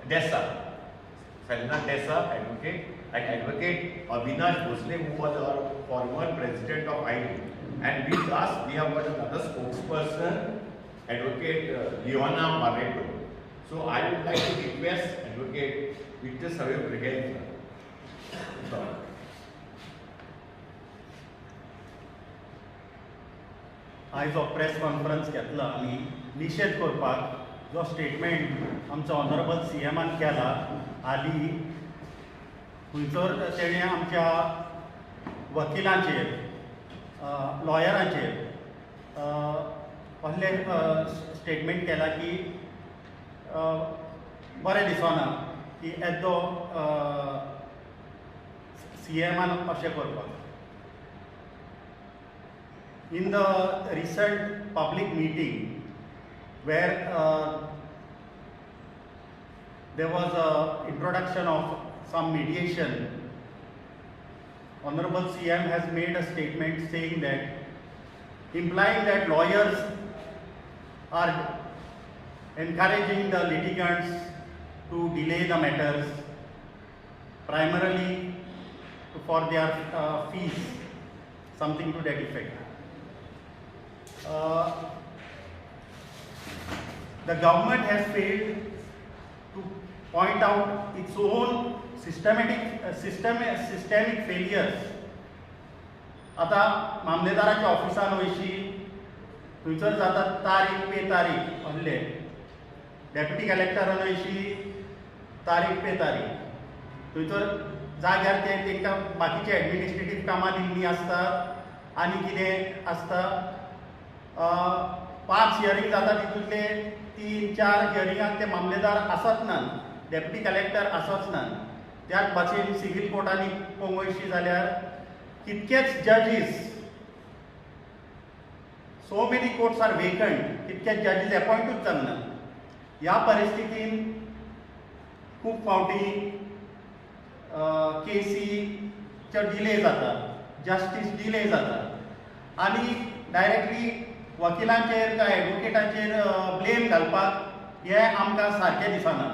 Desa. Selena Desa, advocate, and Advocate Avinash Bhosle, who was our former president of AILU. And with us, we have got another spokesperson, Advocate Leona Barreto. So I would like to request Advocate Victor Savio Braganza. आयज हो press conference घेतला आमी निशेध करपाक जो statement आमचो honourable C एमान केला हाली, थंयसर तेणें आमच्या वकिलांचेर, लॉयरांचेर असलें स्टेटमेंट केला की बरें दिसना की येदो सी एमान अशें करपाक. In the recent public meeting where there was a introduction of some mediation, Honorable CM has made a statement saying that, implying that lawyers are encouraging the litigants to delay the matters primarily for their fees, something to that effect. The government has failed to point out its own systemic failures. आता मामलेदाराच्या ऑफिसान वयशी थंयसर जाता तारीख pay तारीख असले, deputy कलेक्टरान वयशी तारीख pay तारीख, थंयसर जाग्यार ते तांकां बाकीचे एडमिनिस्ट्रेटीव कामां दिल्लीं आसतात आनी कितें आसता. 5 हियरींग जाता, तितूंतले 3-4 हियरिंगाक ते मामलेदार आसत ना, डेप्युटी कलेक्टर आसच ना. त्याच भाशेन सिवील कोर्टांनी पळोवंक वयशी जाल्यार कितकेच जजीस, so many courts are vacant, कितकेच जजीस अपॉयंटूच जावंक ना. ह्या परिस्थितीन खूब फावटी केसीचो डिले जाता, जस्टीस डिले जाता आनी डायरेक्टली वकिलांचेर काय एडवोकेटांचेर ब्लेम घालपाक हें आमकां सारकें दिसना.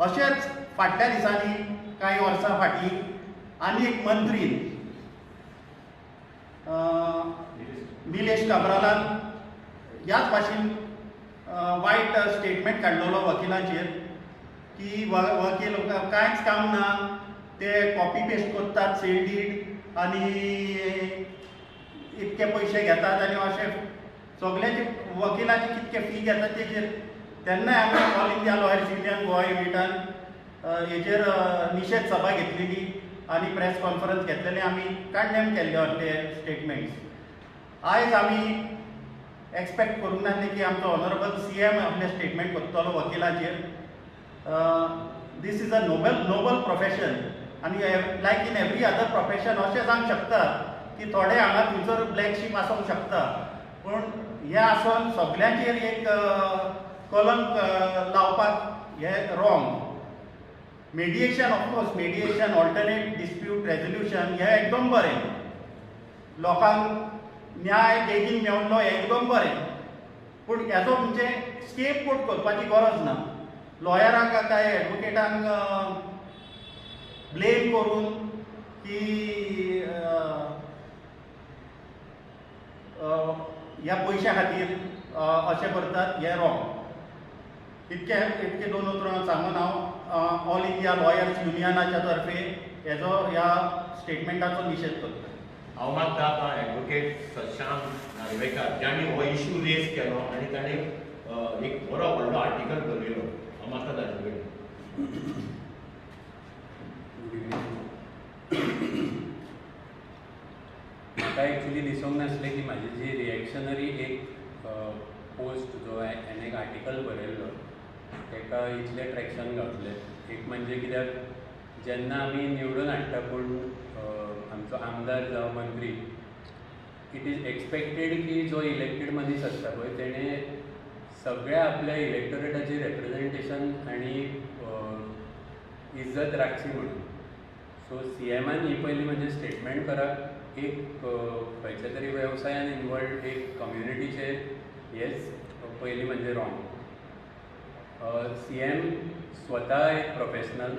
अशेंच फाटल्या दिसांनी कांय वर्सां फाटीं आनी एक मंत्रीन निलेश काब्रालान ह्याच भाशेन वायट स्टेटमेंट काडलेलो वकिलांचेर की वकील कांयच काम ना, ते कॉपी पेस्ट करतात सेल डीड आनी इतके पयशे घेतात आनी अशें सगळ्याचे वकिलाचे कितके फी घेतात तेजेर. तेन्नाय आमी all India lawyers union Goa युनिटान हेजेर निशेध सभा घेतलेली आनी प्रेस कॉन्फरन्स घेतलेले, आमी कंडेम केल्ले ते स्टेटमेंट्स. आयज आमी एक्सपेक्ट करूंक नासलें की आमचो ऑनरेबल सी एम आपलें स्टेटमेंट करतलो वकिलाचेर. This is a noble profession आनी like in every other profession अशें जावंक शकता की थोडे हांगा थंयसर ब्लॅक शीप आसूंक शकता, पूण हें आसून सगल्यांचेर एक कलंक लावपाक हें wrong. Mediation, of course mediation, alternate dispute resolution हें एकदम बरें, लोकांक न्याय बेगीन मेळटलो हें एकदम बरें, पूण हेजो म्हणजे स्केप कोट करपाची गरज ना. लॉयरांक काय एडवोकेटांक ब्लेम करून की ह्या पयशां खातीर अशें करतात हें रॉंग. इतके दोन उतरां सांगून हांव ऑल इंडिया लॉयर्स युनियनाच्या तर्फे हेजो ह्या स्टेटमेंटाचो निशेध करता. हांव मागता आतां एडवोकेट शशांक नार्वेकार ज्यांनी हो इशू रेज केलो आनी ताणें एक बरो व्हडलो आर्टिकल बरयलो, हांव मागता ताचे कडेन. म्हाका एक्चुली दिसूंक नासलें की म्हाजी जी रिएक्शनरी एक पोस्ट जो हांवें एक आर्टिकल बरयल्लो ताका इतलें ट्रॅक्शन गावतलें. एक म्हणजे कित्याक जेन्ना आमी निवडून हाडटा पूण आमचो आमदार जावं मंत्री, it is expected की जो इलेक्टेड मनीस आसता पळय तेणें सगळ्या आपल्या इलेक्टोरेटाची रेप्रेजेंटेशन आनी इज्जत राखची म्हणून. सो सी एमान ही पयली म्हणजे स्टेटमेंट करप एक खंयच्या तरी वेवसायान इनवॉल्ड एक कम्युनिटीचेर हेच पयलीं म्हणजे रॉंग. सी एम स्वता एक प्रोफेशनल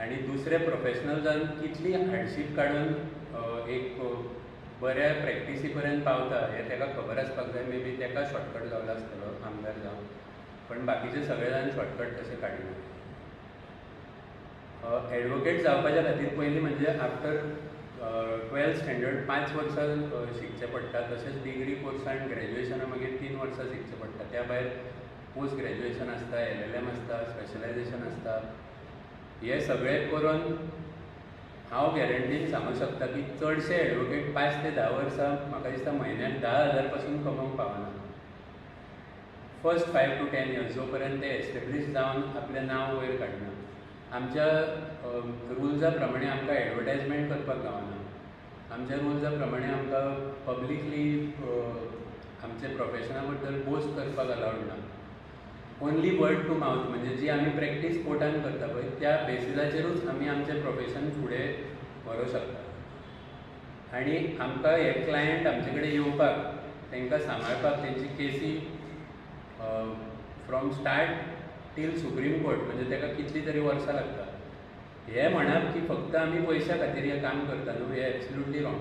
आनी दुसरे प्रोफेशनल्सान कितली हार्डशीप काडून एक बऱ्या प्रॅक्टिसी पर्यंत पावता हें ताका खबर आसपाक जाय. मे बी ताका शॉर्टकट गावला आसतलो आमदार जावन, पण बाकीचे सगळे जाण शॉर्टकट तशें काडिना. एडवोकेट जावपाच्या खातीर पयलीं म्हणजे आफ्टर 12th standard 5 वर्सां शिकचें पडटा. तशेंच डिग्री कोर्सान ग्रॅज्युएशना मागीर 3 वर्सां शिकचें पडटा. त्या भायर पोस्ट ग्रॅज्युएशन आसता, एलएलएम आसता, स्पेशलायझेशन आसता. हे सगळें करून हांव गॅरंटीन सांगूंक शकता की चडशे एडवोकेट 5 ते 10 वर्सां म्हाका दिसता म्हयन्याक 10,000 पासून कमोवंक पावना, फर्स्ट 5 टू 10 इयर्स, जो पर्यंत ते एस्टेब्लीश जावन आपलें नांव वयर काडना. आमच्या रुल्सा प्रमाणे आमकां एडवर्टायजमेंट करपाक गावना. आमच्या रुल्सा प्रमाणे आमकां पब्लिकली आमच्या प्रोफेशना बद्दल बोस्ट करपाक अलावड ना. ओनली वर्ड टू मावथ, म्हणजे जी आमी प्रॅक्टीस कोर्टान करता पळय, त्या बेसिसाचेरूच आमी आमचें प्रोफेशन फुडें व्हरूंक शकता. आनी आमकां हे क्लायंट आमचे कडेन येवपाक, तांकां सांबाळपाक, तेंची केसी from start till Supreme Court, म्हणजे ताका कितलीं तरी वर्सां लागता. हें म्हणप की फक्त आमी पयशां खातीर हें काम करता न्हू, हें एब्सोल्युटली रॉंग.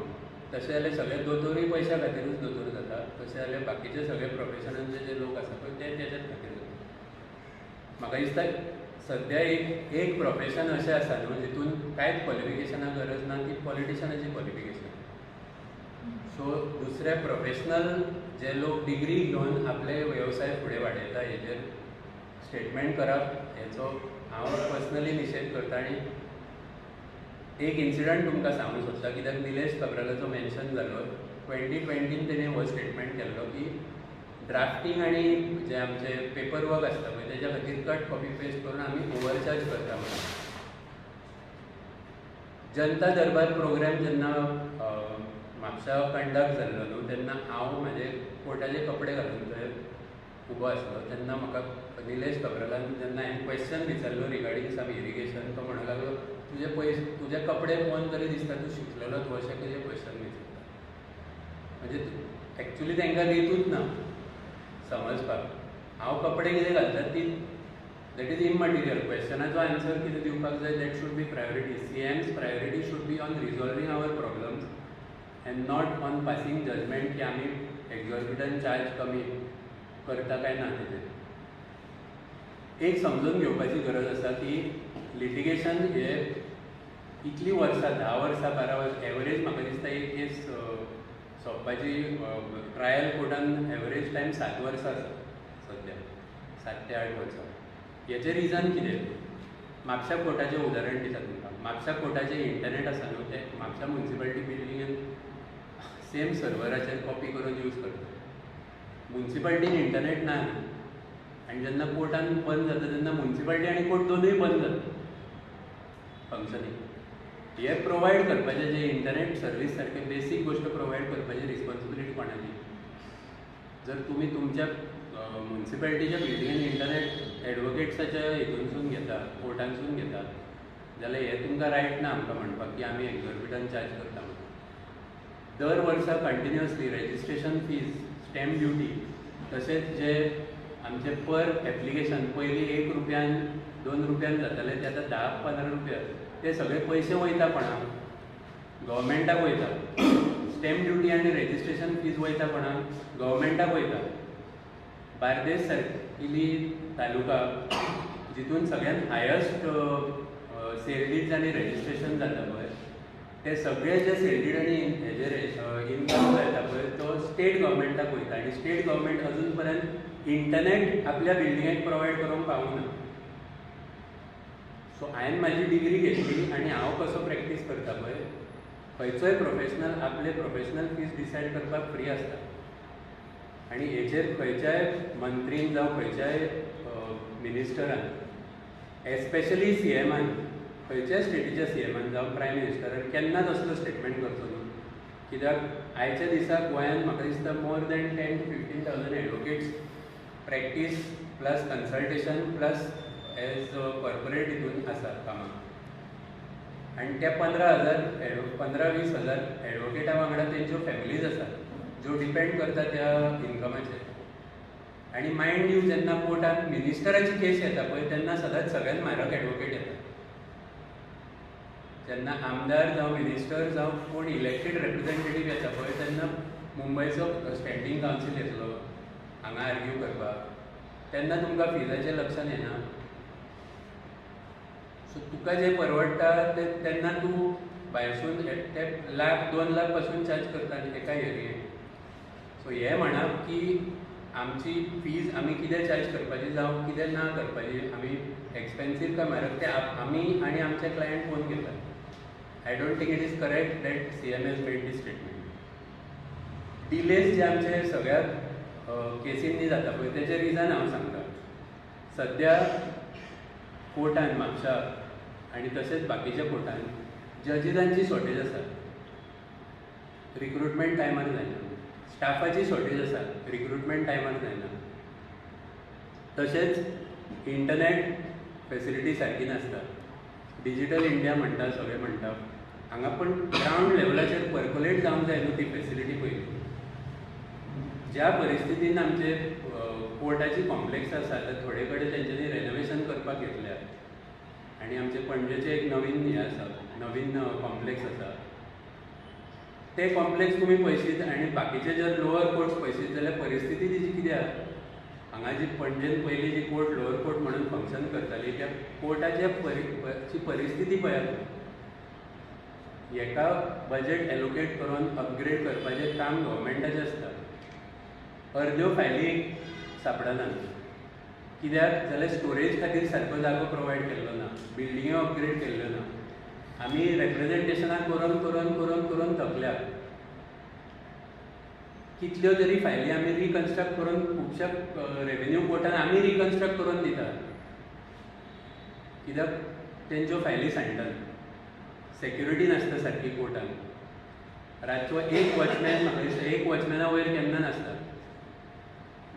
तशें जाल्यार सगळे दोतोरूय पयशां खातीरूच दोतोर जाता. तशें जाल्यार बाकीचे सगळे प्रोफेशनांचे जे लोक आसा पळय, ते तेच्याच खातीर जाता. म्हाका दिसता सद्या एक एक प्रोफेशन अशें आसा न्हू जितून कांयच क्वॉलिफिकेशना गरज ना, ती पॉलिटिशनाची क्वॉलिफिकेशन. सो दुसरे प्रोफेशनल जे लोक डिग्री घेवन आपले वेवसाय फुडें वाडयता, हेजेर स्टेटमेंट करप हेचो हांव पर्सनली निशेध करता. आनी एक इन्सिडंट तुमकां सांगूंक सोदता, कित्याक निलेश काब्रालाचो मेन्शन जालो. 2020न तेणें हो स्टेटमेंट केल्लो की ड्राफ्टींग आनी जे आमचे पेपर वर्क आसता पळय, तेज्या खातीर कट कॉपी पेस्ट करून आमी ओवरचार्ज करता म्हणून. जनता दरबार प्रोग्राम जेन्ना म्हापसा कंडक्ट जाल्लो न्हू, तेन्ना हांव म्हाजे कोर्टाचे कपडे घालून थंय उबो आसलो. तेन्ना म्हाका निलेश काब्रालान जेन्ना हांवें क्वेश्चन विचारलो रिगार्डींग सम इरिगेशन, तो म्हणूंक लागलो, तुजे पयशे, तुजे कपडे पळोवन तरी दिसता तूं शिकलेलो तूं, अशें कशें क्वेश्चन विचारता? म्हणजे एक्चुली तांकां रितूच ना समजपाक. हांव कपडे कितें घालता ती that is immaterial. क्वेश्चनाचो आन्सर कितें दिवपाक जाय, that should be priority. CM's priority should be on resolving our problems and not on passing judgment की आमी एक्झॉर्बिटंट चार्ज कमी करता काय ना. तेजेर एक समजून घेवपाची गरज आसा की लिटिगेशन हे इतलीं वर्सां, 10 वर्सां, 12 वर्सां एवरेज म्हाका दिसता एक केस सोंपपाची ट्रायल कोर्टान एवरेज टायम 7 वर्सां आसा सद्या, 7 ते 8 वर्सां. हेचें रिजन कितें? म्हापशा कोर्टाचें उदाहरण दिता तुमकां. म्हापशा कोर्टाचें इंटरनेट आसा न्हू, तें म्हापशा मुन्सिपालिटी बिल्डिंगेन सेम सर्वराचेर कॉपी करून यूज करता. मुन्सिपालिटीन इंटरनेट ना न्हू. आनी जेन्ना कोर्टान बंद जाता तेन्ना मुन्सिपालिटी आनी कोर्ट दोनूय बंद जाता फंक्शनींग. हे प्रोवायड करपाचें जे इंटरनेट सर्वीस सारके बेसीक गोश्ट प्रोवायड करपाची रिस्पॉन्सिबिलिटी कोणाची? जर तुमी तुमच्या मुन्सिपालिटीच्या बिल्डिंगेन इंटरनेट एडवोकेट्साच्या हितूनसून घेता, कोर्टानसून घेता, जाल्यार हें तुमकां रायट ना आमकां म्हणपाक की आमी एक्झॉर्बिटंट चार्ज करता म्हणून. दर वर्सा continuously registration fees, stamp duty, तशेंच जे आमचे पर एप्लिकेशन पयलीं 1 रुपयान, 2 रुपयान जातालें, ते आतां 10-15 रुपया. ते सगळे पयशे वयता कोणाक? गव्हर्मेंटाक वयता. स्टॅम्प ड्युटी आनी रेजिस्ट्रेशन फीज वयता कोणाक? गव्हर्मेंटाक वयता. बार्देस सारकिली तालुका जितून सगळ्यात हायस्ट सेल डीड्स आनी रेजिस्ट्रेशन जाता पळय, ते सगळे जे सेल डीड आनी हेजे इनकम जो येता पळय, तो स्टेट गव्हर्मेंटाक वयता. आनी स्टेट गव्हर्मेंट अजून पर्यंत इंटरनेट आपल्या बिल्डिंगेक प्रोवायड करूंक पावूंक ना. सो हांवें म्हाजी डिग्री घेतली आनी हांव कसो प्रॅक्टीस करता पळय, खंयचोय प्रोफेशनल आपले प्रोफेशनल फीज डिसायड करपाक फ्री आसता. आनी हेचेर खंयच्याय मंत्रीन जावं खंयच्याय मिनिस्टरान, एस्पेशली सीएमान, खंयच्याय स्टेटीच्या सीएमान जावं प्रायम मिनिस्टरान केन्नाच असलो स्टेटमेंट करचो न्हू. कित्याक आयच्या दिसा गोंयांत म्हाका दिसता more than 10 to 15 thousand advocates practice plus consultation plus as corporate हितून आसा कामाक. आनी त्या 15,000, 15-20 हजार एडवोकेटा वांगडा तेंच्यो फॅमिलीज आसात ज्यो डिपेंड करता त्या इनकमाचेर. आनी मायंड you जेन्ना कोर्टान मिनिस्टराची केस येता पळय तेन्ना सदांच सगळ्यात म्हारग एडवोकेट येता. जेन्ना आमदार जावं मिनिस्टर जावं कोण इलेक्टेड रिप्रेझेंटेटीव येता पळय तेन्ना मुंबयचो स्टँडींग कावन्सील येतलो हांगा आर्ग्यू करपाक, तेन्ना तुमकां फिजाचें लक्षांत येना. सो तुका जें परवडटा तें तेन्ना तूं भायरसून ते लाख 2 लाख पासून चार्ज करता एका हियरिंगेक. सो हें म्हणप की आमची फीज आमी कितें चार्ज करपाची जावं कितें ना करपाची, आमी एक्सपेन्सीव काय म्हारग तें आमी आनी आमचे क्लायंट पळोवन घेतात. I don't think it is correct that CM has made this statement. Delays जे आमचे सगळ्या केसींनी जाता पळय तेचें रिजन हांव सांगता. सद्या कोर्टान म्हापशा आनी तशेंच बाकीच्या कोर्टान जजीसांची शॉर्टेज आसा, रिक्रुटमेंट टायमार जायना, स्टाफाची शॉर्टेज आसा, रिक्रुटमेंट टायमार जायना, तशेंच इंटरनेट फेसिलिटी सारकी नासता. डिजिटल इंडिया म्हणटा सगळे म्हणटा हांगा, पण ग्रावंड लेवलाचेर पर्कोलेट जावंक जाय न्हू ती फेसिलिटी पयली. ज्या परिस्थितीन आमचे कोर्टाची कॉम्प्लेक्स आसा तर थोडे कडेन तेंच्यांनी रेनोवेशन करपाक घेतल्या आनी आमचे पणजेचें एक नवीन हें आसा, नवीन कॉम्प्लेक्स आसा, ते कॉम्प्लेक्स तुमी पळयशीत आनी बाकीचे जर लोअर कोर्ट्स पळयशीत जाल्यार परिस्थिती तिजी कितें आसा. हांगा जी पणजेन पयलीं जी कोर्ट लोअर कोर्ट म्हणून फंक्शन करताली त्या कोर्टाचे परिस्थिती पळयात. हेका बजेट एलोकेट करून अपग्रेड करपाचें काम गव्हर्मेंटाचें आसता. अर्द्यो फायली सापडना कित्याक जाल्यार स्टोरेज खातीर सारको जागो प्रोवायड केल्लो ना, बिल्डिंग्यो अपग्रेड केल्ल्यो ना. आमी रेप्रेजेंटेशनां करून करून करून करून थकल्या. कितल्यो तरी फायली आमी रिकन्स्ट्रक्ट करून खुबश्या रेवेन्यू कोर्टान आमी रिकन्स्ट्रक्ट करून दितात कित्याक तेंच्यो फायली सांडटात. सेक्युरिटी नासता सारकी कोर्टान, रातचो एक वॉचमॅन म्हाका दिसता एक वॉचमॅना वयर केन्ना नासता.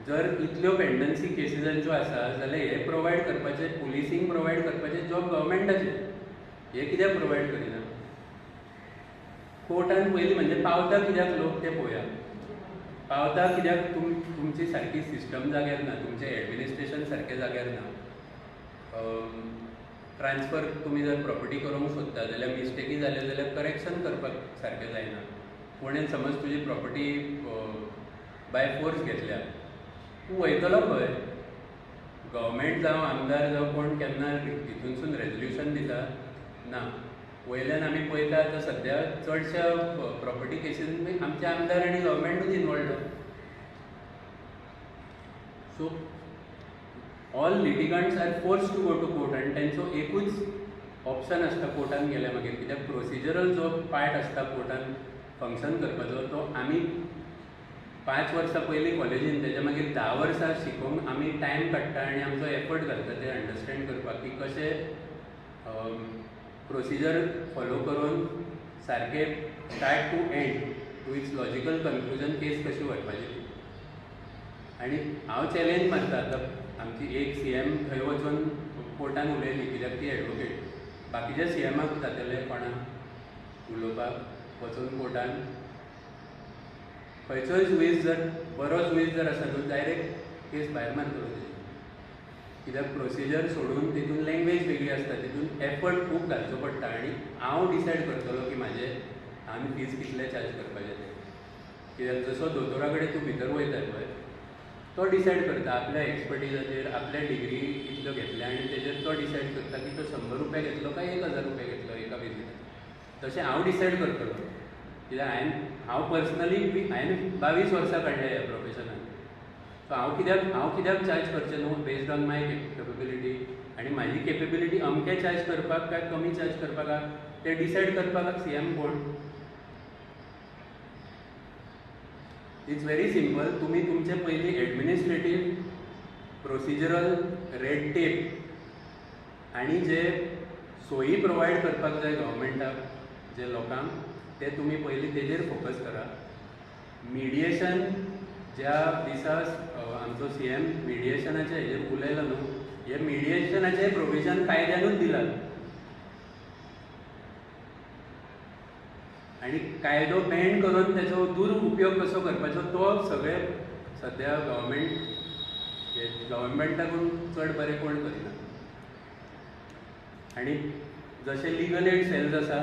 जर इतल्यो पेंडन्सी केसीसांच्यो आसा जाल्यार हे प्रोवायड करपाचें, पुलिसींग प्रोवायड करपाचें जॉब गव्हर्मेंटाचें, हें कित्याक प्रोवायड करिना? कोर्टान पयलीं म्हणजे पावता कित्याक लोक ते पळोवया, पावता कित्याक तुमची सारकी सिस्टम जाग्यार ना, तुमचें एडमिनिस्ट्रेशन सारकें जाग्यार ना. ट्रान्सफर तुमी जर प्रॉपर्टी करूंक सोदता जाल्यार मिस्टेकी जाल्यो जाल्यार करेक्शन करपाक सारकें जायना. कोणेन समज तुजी प्रॉपर्टी बाय फोर्स घेतल्या, तूं वयतलो खंय? गव्हर्मेंट जावं आमदार जावं कोण केन्ना हितूनसून रेजोल्युशन दिता ना. वयल्यान आमी पळयता आतां सद्या चडश्या प्रॉपर्टी केसीन आमचे आमदार आनी गव्हर्मेंटूच involved. So all litigants are forced to go to court आनी तेंचो एकूच ऑप्शन आसता कोर्टान गेल्या मागीर, कित्याक प्रोसिजरल जो पार्ट आसता कोर्टान फंक्शन करपाचो तो आमी 5 वर्सां पयलीं कॉलेजीन तेच्या मागीर 10 वर्सां शिकोवंक आमी टायम काडटा आनी आमचो एफर्ट घालता ते अंडरस्टँड करपाक की कशें प्रोसिजर फॉलो करून सारकें start to end to its logical conclusion case कशी व्हरपाची ती. आनी हांव चॅलेंज मारता आतां आमची एक सीएम थंय वचून कोर्टान उलयली कित्याक ती एडवोकेट, बाकीच्या सीएमाक जातलें कोणाक उलोवपाक वचून कोर्टान? खंयचोय जुवीज जर बरो जुवीज जर आसा न्हू डायरेक्ट केस भायर मारतलो तेजी, कित्याक प्रोसिजर सोडून तितून लँग्वेज वेगळी आसता, तितून एफर्ट खूब घालचो पडटा आनी हांव डिसायड करतलो की म्हाजें हांवें फीज कितले चार्ज करपाचें तें. कित्याक जसो दोतोरा कडेन तूं भितर वयता पळय तो डिसायड करता आपल्या एक्सपर्टिजाचेर, आपल्या डिग्री कितल्यो घेतल्या आनी तेजेर तो डिसायड करता की तो 100 रुपया घेतलो काय 1000 रुपया घेतलो एका विजिटाक. तशें हांव डिसायड करतलो कित्याक हांव पर्सनली हांवें 22 वर्सां काडल्या ह्या प्रोफेशनान. सो हांव कित्याक चार्ज करचें न्हू बेस्ड ऑन my capability, आनी म्हाजी केपेबिलिटी अमकें चार्ज करपाक काय कमी चार्ज करपाक तें डिसायड करपाक सीएम कोण? It's very simple. तुमी तुमचे पयलीं एडमिनिस्ट्रेटीव प्रोसिजरल रेड टेप आनी जे सोयी प्रोवायड करपाक जाय गव्हर्मेंटाक जे लोकांक ते तुमी पयलीं तेजेर फोकस करा. मिडिएशन ज्या दिसा आमचो सीएम मिडिएशनाच्या हेजेर उलयलो न्हू, हे मिडिएशनाचें प्रोविजन कायद्यानूच दिलां आनी कायदो बँड करून तेचो दुरुपयोग कसो करपाचो तो सगळे सद्या गव्हर्मेंट हे गव्हर्मेंटाकून चड बरें कोण करिना. आनी जशें लिगल एड सेल्स आसा,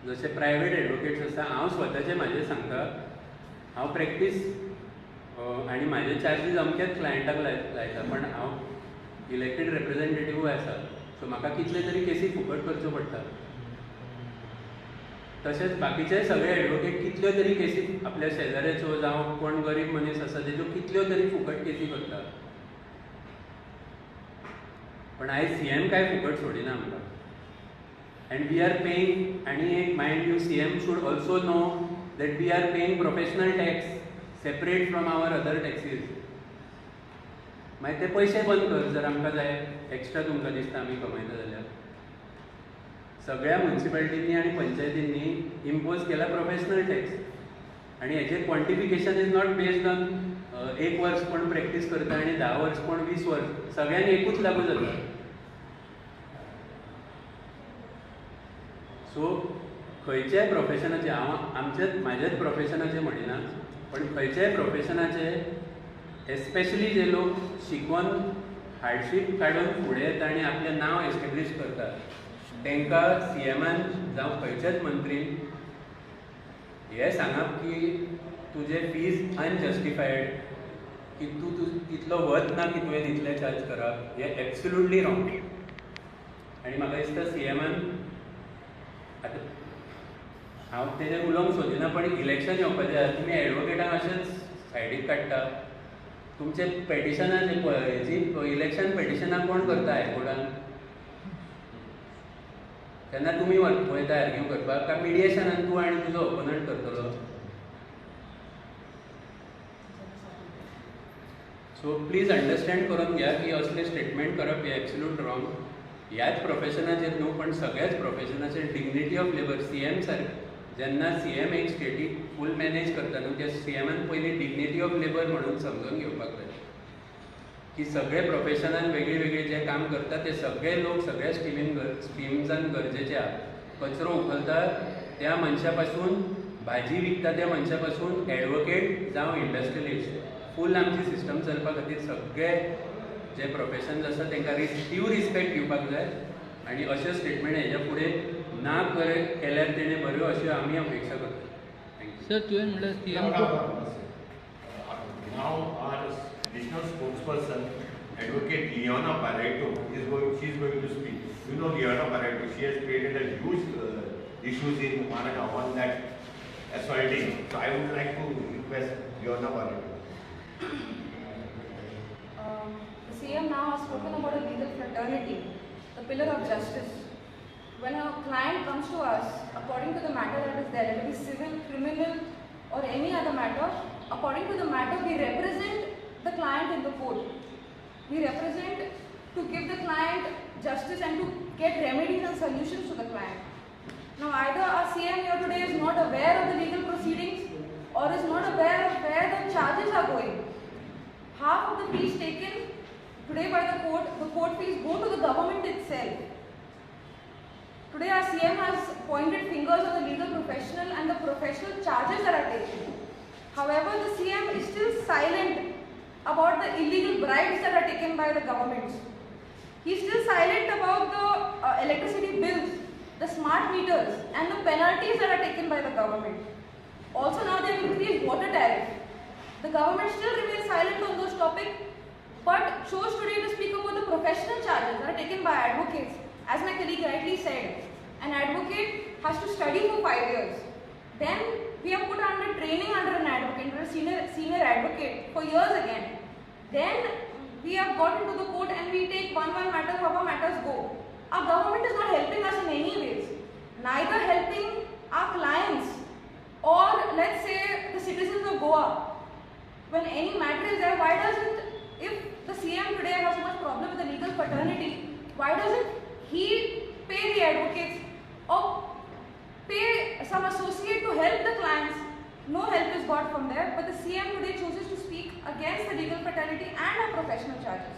जशे प्रायवेट एडवोकेट्स आसा, हांव स्वताचें म्हाजें सांगता, हांव प्रॅक्टीस आनी म्हाजे चार्जीस अमक्याच क्लायंटाक लायता, पण हांव इलेक्टेड रिप्रेझेंटेटिव्हूय आसा, सो म्हाका कितले तरी केसी फुकट करच्यो पडटा. तशेंच बाकीचे सगळे एडवोकेट कितल्यो तरी केसी आपल्या शेजाऱ्याच्यो जावं कोण गरीब मनीस आसा तेज्यो कितल्यो तरी फुकट केसी करता. पण आयज सी एम काय फुकट सोडिना आमकां. And we are paying, आनी एक mind you, C M should also know that we are paying professional tax separate from our other taxes. मागीर ते पयशे बंद कर जर आमकां जाय एक्स्ट्रा तुमकां दिसता आमी कमयता जाल्यार. सगळ्या म्युनिसिपालिटींनी आनी पंचायतींनी इम्पोज केला प्रोफेशनल टॅक्स, आनी हेजें quantification is not based on एक वर्स कोण प्रॅक्टीस करता आनी 10 वर्स कोण 20 वर्स, सगळ्यांक एकूच लागू जाता. सो खंयच्याय प्रोफेशनाचे, हांव आमचेच म्हाज्याच प्रोफेशनाचे म्हणिना, पण खंयच्याय प्रोफेशनाचे एस्पेशली जे लोक शिकोन हार्डशीप काडून फुडें येता आनी आपलें नांव एस्टेब्लीश करतात तांकां सी एमान जावं खंयच्याच मंत्रीन हें सांगप की तुजें फीज अनजस्टिफायड, की तूं तितलो वत ना की तुवें इतले चार्ज करप, हें एब्सोल्युटली रॉंग. आनी म्हाका दिसता सी एमान आतां हांव तेजेर उलोवंक सोदिना, पण इलेक्शन येवपाचें आसा, तुमी एडवोकेटांक अशेंच सायडीक काडटा. तुमचे पेटिशनां जी इलेक्शन पेटिशनां कोण करता हायकोर्टान, तेन्ना तुमी वयता आर्ग्यू करपाक काय मिडिएशनान तूं आनी तुजो ओपोनंट करतलो? सो प्लीज अंडरस्टँड करून घ्या की असले स्टेटमेंट करप हें एब्सोल्यूट रॉंग. ह्याच प्रोफेशनाचेर न्हू पण सगळ्याच प्रोफेशनाचेर dignity of labour. C M सारकें जेन्ना सी एम एक स्टेटीक फूल मॅनेज करता न्हू, त्या सी एमान पयलीं डिग्निटी ऑफ लेबर म्हणून समजून घेवपाक जाय की सगळे प्रोफेशनान वेगळी वेगळी जे काम करता ते सगळे लोक सगळ्या स्ट्रीम्सान गरजेचे आहा. कचरो उखलता त्या मनशा पासून, भाजी विकता त्या मनशा पासून, एडवोकेट जावं इंडस्ट्रियलिस्ट, फूल आमची सिस्टम चलपा खातीर सगळे जे प्रोफेशन्स आसा तांकां ड्यू रिस्पेक्ट दिवपाक जाय. आनी अशें स्टेटमेंट हेज्या फुडें ना केल्यार तेणें बऱ्यो अश्यो आमी अपेक्षा करता. Thank you. Sir तुवें म्हणल्यार C M Now our additional spokesperson, Advocate Leona Barreto, she is going to speak. You know Leona Barreto, she has created a huge issues in Maharashtra on that assaulting. So I would like to request Leona Barreto. The CM now has spoken about a legal fraternity, the pillar of justice. When a client comes to us, according to the matter that is there, let it be civil, criminal or any other matter, according to the matter we represent the client in the court. We represent to give the client justice and to get remedies and solutions to the client. Now either our CM here today is not aware of the legal proceedings or is not aware of where the charges are going. Half of the fees taken today by the court fees go to the government itself. Today our CM has pointed fingers on the legal professional and the professional charges that are taken. However, the CM is still silent about the illegal bribes that are taken by the governments. He is still silent about the electricity bills, the smart meters and the penalties that are taken by the government. Also now they have increased water tariff. The government still remains silent on those topics, but chose today to speak about the professional charges that are taken by advocates. As my colleague rightly said, an advocate has to study for 5 years. Then we have put under training under an advocate, under a senior advocate for years again. Then we have got into the court and we take one matter, how our matters go. Our government is not helping us in any ways, neither helping our clients or let's say the citizens of Goa. When any matter is there, why doesn't, if the CM today has so much problem with the legal fraternity, why doesn't he pay the advocates or pay some associate to help the clients? No help is got from there, but the CM today chooses to speak against the legal fraternity and our professional charges.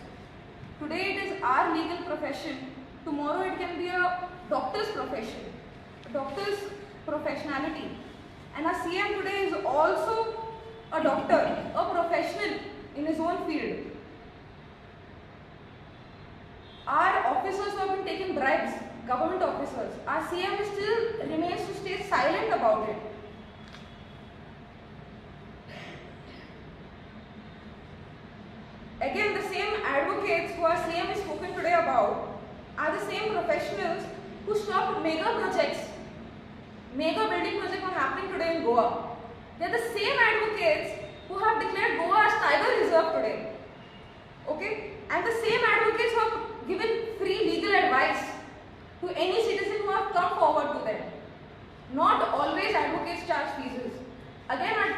Today it is our legal profession, tomorrow it can be a doctor's profession, a doctor's professionality. And our CM today is also a doctor, a professional in his own field. Our officers who have been taking bribes, government officers, our CM still remains to stay silent about it. Again, the same advocates who our CM is spoken today about are the same professionals who stopped mega projects, mega building projects are happening today in Goa. They are the same advocates who have declared Goa as tiger reserve today. Okay? And the same advocates who have given free legal advice to any citizen who have come forward to them. Not always advocates charge fees. Again, our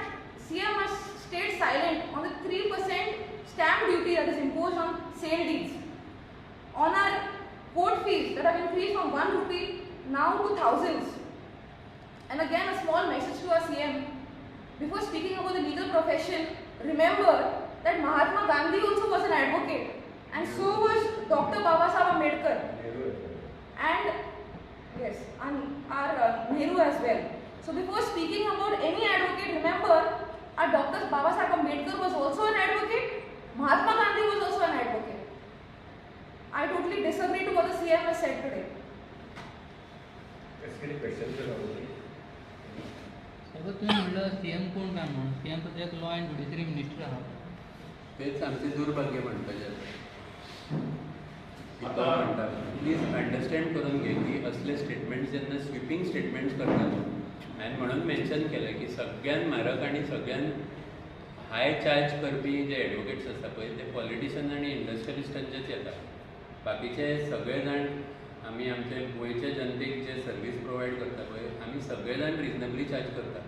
CM has stayed silent on the 3% stamp duty that is imposed on sale deeds, on our court fees that have increased from 1 rupee now to thousands. And again, a small message to our CM. Before speaking about the legal profession, remember that Mahatma Gandhi also was an advocate, and so was Dr. Babasaheb Ambedkar, and yes, and our Nehru as well. So before speaking about any advocate, remember our Dr. Babasaheb Ambedkar was also an advocate, Mahatma Gandhi was also an advocate. I totally disagree to what the CM has said today. तुवें म्हणलं CM कोण काय म्हणून, CM सद्याक law and judiciary minister आहा. तेच आमचें दुर्भाग्य म्हणपाचें तो म्हणटा. प्लीज अंडरस्टँड करून घे की असले स्टेटमेंट्स जेन्ना स्विपींग स्टेटमेंट्स करता न्हू, हांवें म्हणून मेन्शन केलें की सगळ्यान म्हारग आनी सगळ्यान हाय चार्ज करपी जे एडवोकेट्स आसता पळय ते पॉलिटिशन आनी इंडस्ट्रियलिस्टांचेच येता. बाकीचे सगळे जाण आमी आमचे गोंयचे जनतेक जे सर्वीस प्रोवायड करता पळय आमी सगळे जाण रिजनेबली चार्ज करता.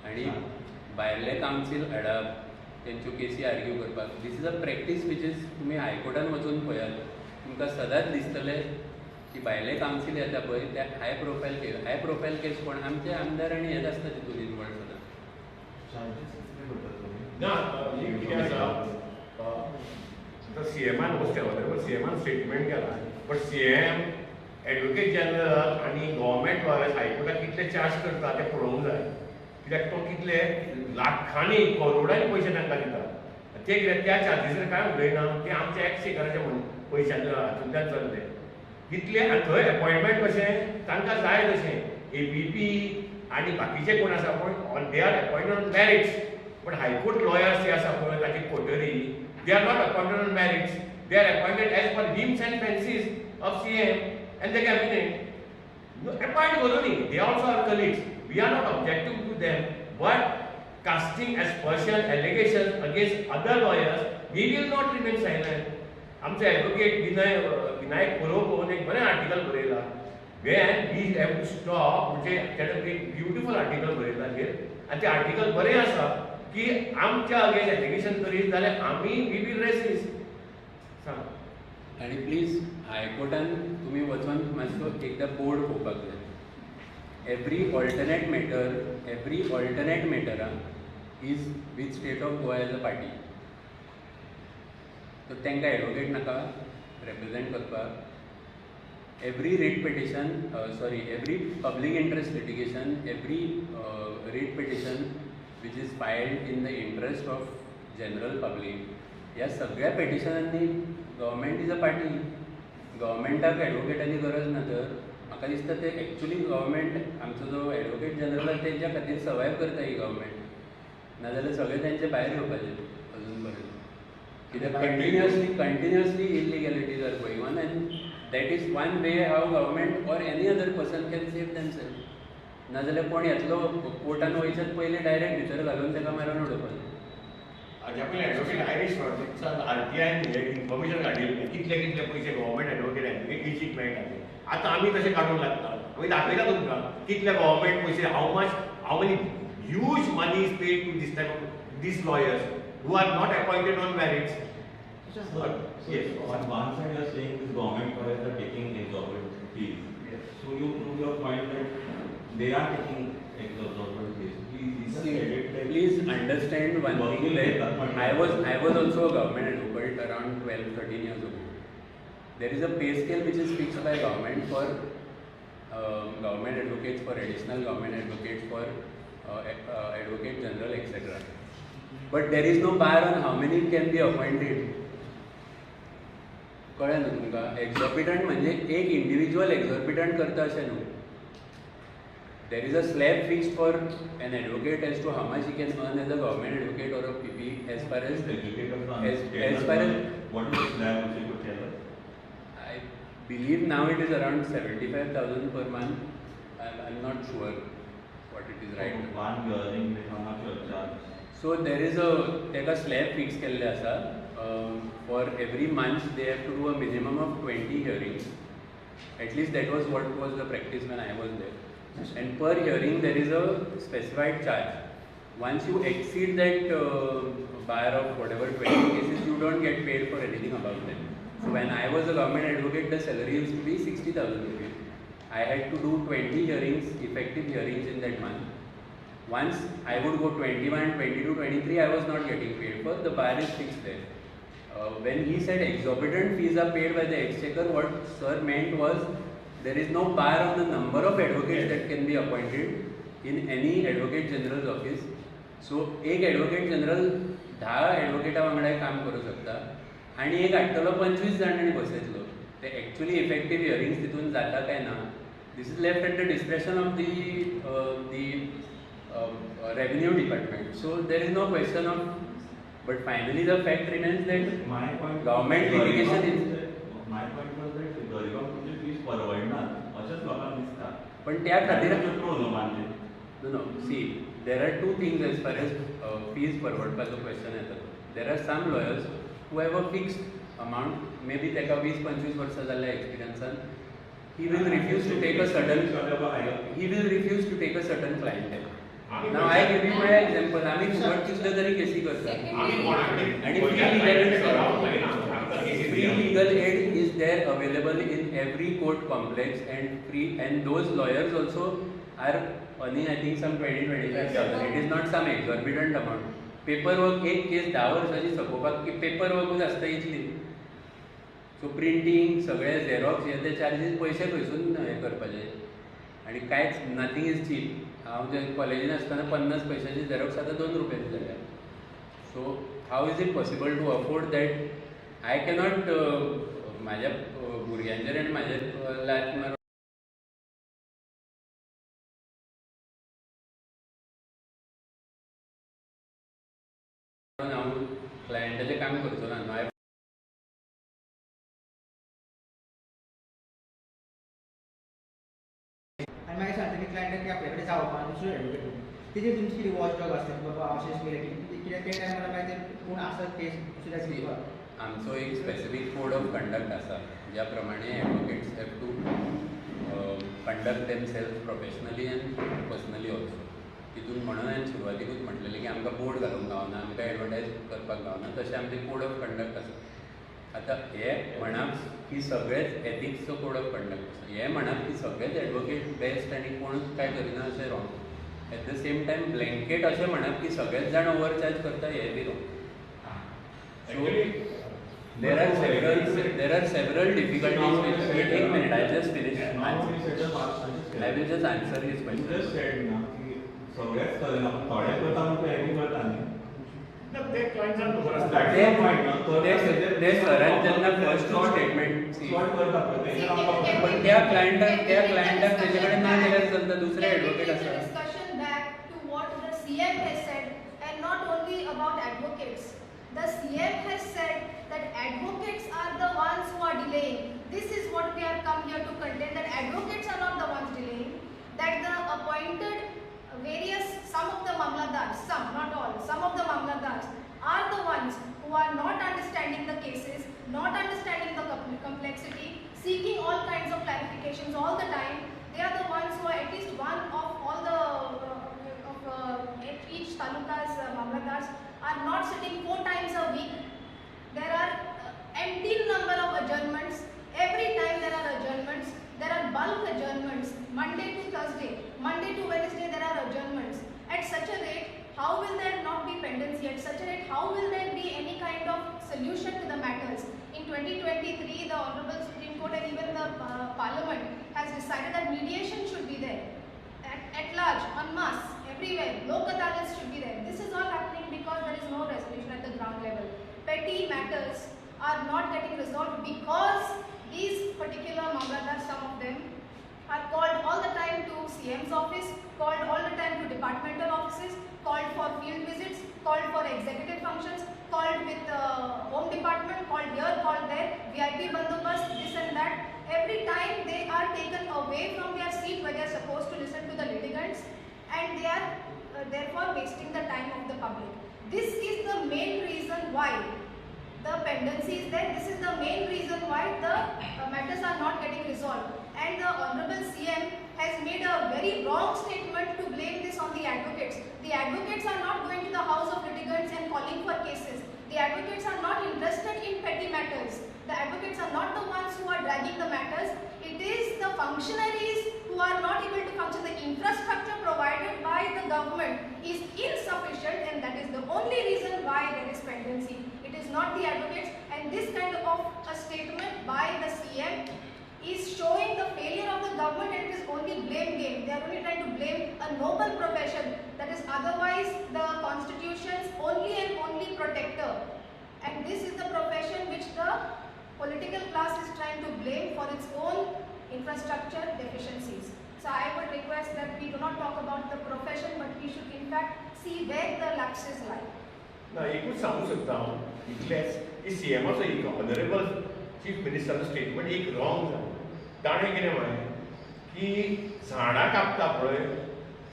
आनी भायले कावन्सील हाडप, तेंच्यो केसी आर्ग्यू करपाक, this is a practice which is तुमी हायकोर्टान वचून पळयात, तुमकां सदांच दिसतलें की भायले कावन्सील येता पळय ते high profile case, high profile case कोण आमचे आमदार आनी हेच आसता तितून इनवॉल्व सदां. ना कितें आसा आतां सीएमान वचचें, सीएमान स्टेटमेंट केलां, बट सीएम एडवोकेट जनरल आनी गव्हर्मेंट लॉयर्स हायकोर्टाक कितले चार्ज करता ते पळोवंक जाय. कित्याक तो कितले लाखांनी करोडांनी पयशे तांकां दिता, ते कित्याक त्या चार्जीसर कांय उलयना, ते आमच्या एक्स शेकराच्या पयशांच्या हातूंतल्यान चल्ले कितले. आनी थंय अपॉयंटमेंट कशें तांकां जाय तशें एबीपी आनी बाकीचे कोण आसा पळय they are appointed on merits, but high court lawyers जे आसा पळय ताची कोटरी they are not appointed on merits, they are appointed as per whims and fancies of CM and the cabinet. Appoint करूं न्ही, they also are colleagues, we are not objecting to them, but casting aspersion allegations against other lawyers, we will not remain silent. आमचे advocate Vinayak पुरोपोन एक बरें article बरयलां, when we have to stop, म्हणजे ताणें एक beautiful article बरयलां चेर, आनी तें आर्टिकल बरें आसा की आमच्या अगेन्स्ट एलिगेशन करीत जाल्यार आमी we will resist. सांग. आनी प्लीज हायकोर्टान तुमी वचोन मातसो एकदां बोर्ड पळोवपाक जाय. Every alternate matter is with state of Goa as a party. तर तांकां एडवोकेट नाका रिप्रेझेंट करपाक. Every writ petition, sorry, every public interest litigation, every writ petition which is filed in the interest of general public, ह्या सगळ्या पिटिशनांनी government is a party. गव्हर्मेंटाक एडवोकेटाची गरज ना. तर म्हाका दिसता ते एक्चुली गव्हर्मेंट आमचो जो एडवोकेट जनरल आसा तेंच्या खातीर सर्वायव करता ही गव्हर्मेंट, नाजाल्यार सगळे तेंचे भायर येवपाचे अजून पर्यंत. कित्याक continuously illegalities are going on, and that is one way how government or any other person can save themself. नाजाल्यार कोण येतलो कोर्टान वयच्यात पयलीं डायरेक्ट भितर घालून ताका मारून उडोवपाचें. हाज्या पयलीं एडवोकेट आयरीश रॉड्रिग्सान आरटीआयन इन्फॉर्मेशन काडिल्लें कितले कितले पयशे गव्हर्मेंट एडवोकेट एजीक मेळटाले. आतां आमी तशें काडूंक लागता, आमी दाखयता तुमकां कितले गव्हर्मेंट पयशे, how much, how many huge money is paid to this type of these lawyers who are not appointed on merits. Sir, yes. On one side you are saying this government lawyers are taking exorbitant fees. Yes. So you prove your point that they are taking exorbitant fees. Please understand one thing that I was also a government advocate around 12-13 years ago. There is a pay scale which is fixed by government for government advocates, for additional government advocates, for advocate general, etc. But there is no bar on how many can be appointed. कळ्ळें न्हू तुमकां? एक्झॉर्बिटंट म्हणजे एक individual एक्झॉर्बिटंट करता अशें न्हू. There is a slab fixed for an advocate as to how much he can earn as a government advocate or a PP as far as as far as what is the slab which you could tell us? I believe now it is around 75,000 per month. I'm not sure what it is right now. One hearing, how much you charge? So there is a ताका slab fix केल्ले आसा. For every month they have to do a minimum of 20 hearings. At least that was what was the practice when I was there. And per hearing there is a specified charge. Once you exceed that bar of whatever 20 cases, you don't get paid for anything above that. So when I was a government advocate, the salary used to be 60,000 rupees. I had to do 20 hearings, effective hearings in that month. Once I would go 21, 22, 23, I was not getting paid for. The bar is fixed there. When he said exorbitant fees are paid by the exchequer, what sir meant was there is no bar on the number of advocates that can be appointed in any advocate general's office. So एक advocate general 10 advocate वांगडा काम करू शकता आनी एक हाडटलो 25 जाणांनी बसयतलो. ते actually effective hearings तितून जाता काय ना, this is left at the discretion of the revenue department. So there is no question of, but finally the fact remains that my point government litigation is. My point was that गरिबांक तुमची fees परवडना अशेंच लोकांक दिसता. पण त्या खातीर no no see there are two things as far as fees परवडपाचो question येता. There are some lawyers who have a fixed amount, may be ताका 20-25 वर्सां जाल्ल्या एक्सपिरियन्सान he will refuse to take a certain he will refuse to take a certain clientele. Now I give you my example. आमी फुकट कितल्यो तरी केसी करतात आनी free legal aid is there available in every court complex and free, and those lawyers also are earning I think some 20-25,000. It is not some exorbitant amount. Paper work एक केस 10 वर्सांची सोंपोवपाक की पेपर वर्कूच आसता इतली. सो प्रिंटींग सगळे Xerox हे ते charges पयशे खंयसून हें करपाचे आनी कांयच नथींग is cheap. हांव जे कॉलेजीन आसतना 50 पयशांची झेरॉक्स आतां 2 रुपयांची जाल्या. So how is it possible to afford that? I cannot म्हाज्या भुरग्यांचेर आनी म्हाज्या लायफ मारून हांव क्लायंटाचें काम करचो ना. आनी मागीर सांगता की क्लायंटाक की आपल्या कडेन जावपा दुसरो एडवोकेट तेजेर तुमची कितें वॉच डॉग आसता की बाबा अशें केलें की कित्याक ते टायमार मागीर कोण आसत केस दुसऱ्या दिवपाक. आमचो एक स्पेसिफीक कोड ऑफ कंडक्ट आसा ज्या प्रमाणे advocates have to conduct themselves professionally and personally also. तितून म्हणून हांवें सुरवातीकूच म्हटलेलें की आमकां बोर्ड घालूंक गावना, आमकां एडवर्टायज करपाक गावना, तशें आमचें कोड ऑफ कंडक्ट आसा. आतां हें म्हणप की सगळेच एथिक्सचो कोड ऑफ कंडक्ट आसा, हें म्हणप की सगळेच एडवोकेट बेस्ट आनी कोणूच कांय करिना अशें wrong. At the same time blanket अशें म्हणप की सगळेच जाण ओवरचार्ज करता हें बी wrong. So there are several difficulties with एक minute, I just finish. I will just answer his question. Just said ना की सगळेच करिना, थोडे करता म्हूण ते एग्री करता न्ही. ते सरान जेन्ना फर्स्ट स्टेटमेंट पण त्या क्लायंटाक तेजे कडेन ना केल्यार चलता, दुसरे एडवोकेट आसा. CM has said, and not only about advocates. The CM has said that advocates are the ones who are delaying. This is what we have come here to contend, that advocates are not the ones delaying, that the appointed various, some of the mamladars, some, not all, some of the mamladars are the ones who are not understanding the cases, not understanding the complexity, seeking all kinds of clarifications all the time. They are the ones who are at least one of all the each taluka's mamladars are not sitting 4 times a week. There are empty number of adjournments. Every time there are adjournments. There are bulk adjournments. Monday to Thursday, Monday to Wednesday there are adjournments. At such a rate, how will there not be pendency? At such a rate, how will there be any kind of solution to the matters? In 2023, the Honorable Supreme Court and even the Parliament has decided that mediation should be there. At large, en masse, everywhere, lok adalats should be there. This is all happening because there is no resolution at the ground level. Petty matters are not getting resolved because these particular Mamlatdars, some of them, are called all the time to CM's office, called all the time to departmental offices, called for field visits, called for executive functions, called with the home department, called here, called there, VIP bandobast, this and that. Every time they are taken away from their seat where they are supposed to listen to the litigants, and they are therefore wasting the time of the public. This is the main reason why the pendency is there. This is the main reason why the matters are not getting resolved. And the Honorable CM has made a very wrong statement to blame this on the advocates. The advocates are not going to the house of litigants and calling for cases. The advocates are not interested in petty matters. The advocates are not the ones who are dragging the matters. It is the functionaries who are not able to function. The infrastructure provided by the government is insufficient, and that is the only reason why there is pendency. It is not the advocates, and this kind of a statement by the CM is showing the failure of the government, and it is only blame game. They are only trying to blame a noble profession that is otherwise the constitution's only and only protector. And this is the profession which the political class is trying to blame for its own infrastructure deficiencies. So I would request that we do not talk about the profession, but we should in fact see where the lapses lie. ना एकूच सांगू शकता हांव इतलेंच की सीएमाचो एक honourable chief मिनिस्टराचो statement एक wrong जालें. ताणें कितें म्हळें की झाडां कापता पळय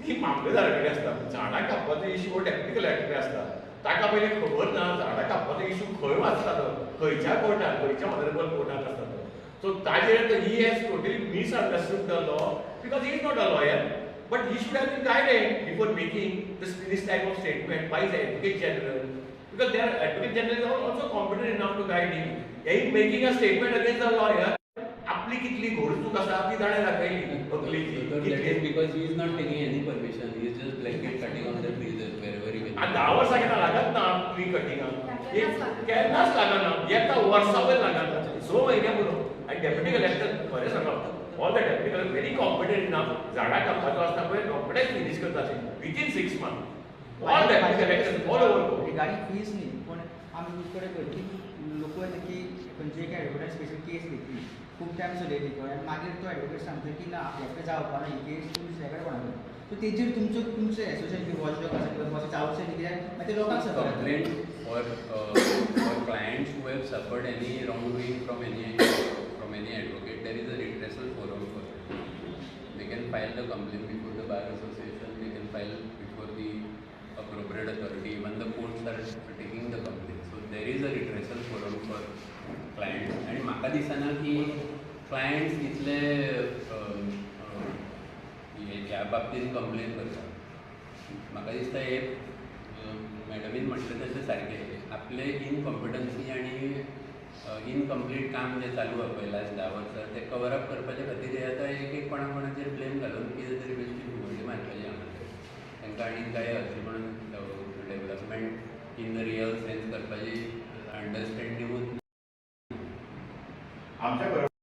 ती मामलेदारा कडेन आसता, झाडां कापपाचो इशू हो डेप्युटी कलेक्टर कडेन आसता. ताका पयलीं खबर ना झाडां कापपाचो इशू खंय वाचता तो, खंयच्या कोर्टान, खंयच्या ऑनरेबल कोर्टान आसता तो. सो ताजेर he has totally misunderstood the law because he is not a lawyer. But he should have been guided before making this type of statement by the Advocate General, because their Advocate General is also competent enough to guide him. He is making a statement against the lawyer. आपली कितली घोडचूक आसा ती ताणें दाखयली अकलेची. That is because he is not taking any permission. He is just blanket cutting on the trees wherever he can. 10 वर्सां केन्ना लागत ना ट्री कटिंगाक, केन्नाच लागना, एका वर्सा वयर लागना, 6 म्हयने पुरो. आनी डेप्युटी कलेक्टर खरें सांगप, all the deputy collector very competent enough, झाडां कापपाचो आसता पळय रोखडेच फिनीश करता within 6 months. All deputy collector all over Goa. Regarding fees न्ही, पूण आमी कडेन खंयची लोक की खंयची एक एडवोकेट स्पेशल केस घेतली, खूब टायम चलयली कळ्ळें, आनी मागीर तो एडवोकेट सांगता की ना आपल्या कडेन जावपा ना ही केस, तूं दुसऱ्या कडेन कोणा कडेन. सो तेजेर तुमचो तुमचें एसोसिएशन बी वॉचडॉग आसा किंवा अशें जावचें न्ही, कित्याक मागीर ते लोकांक सफर जाता. Complaint for clients who have suffered any wrongdoing from any advocate, there is a redressal forum for them. They can file the complaint before the bar association, they can file before the appropriate authority, even the courts are taking the complaint. So there is a redressal forum for clients. आनी म्हाका दिसना की clients इतले ह्या बाबतीन complain करता. म्हाका दिसता हे मॅडमीन म्हटलें तशें सारकें, आपले इनकॉम्पिटन्सी आनी इनकम्प्लीट काम जें चालू आसा पळय लास्ट 10 वर्सां तें कवर अप करपाचे खातीर हे आतां एक एक कोणा कोणाचेर ब्लेम घालून कितें तरी बेश्टी फुगडी मारपाची हांगा तांकां आनी कांय अशें म्हणून development in the real sense करपाची अंडरस्टँडिंगूच आमच्या बरोबर.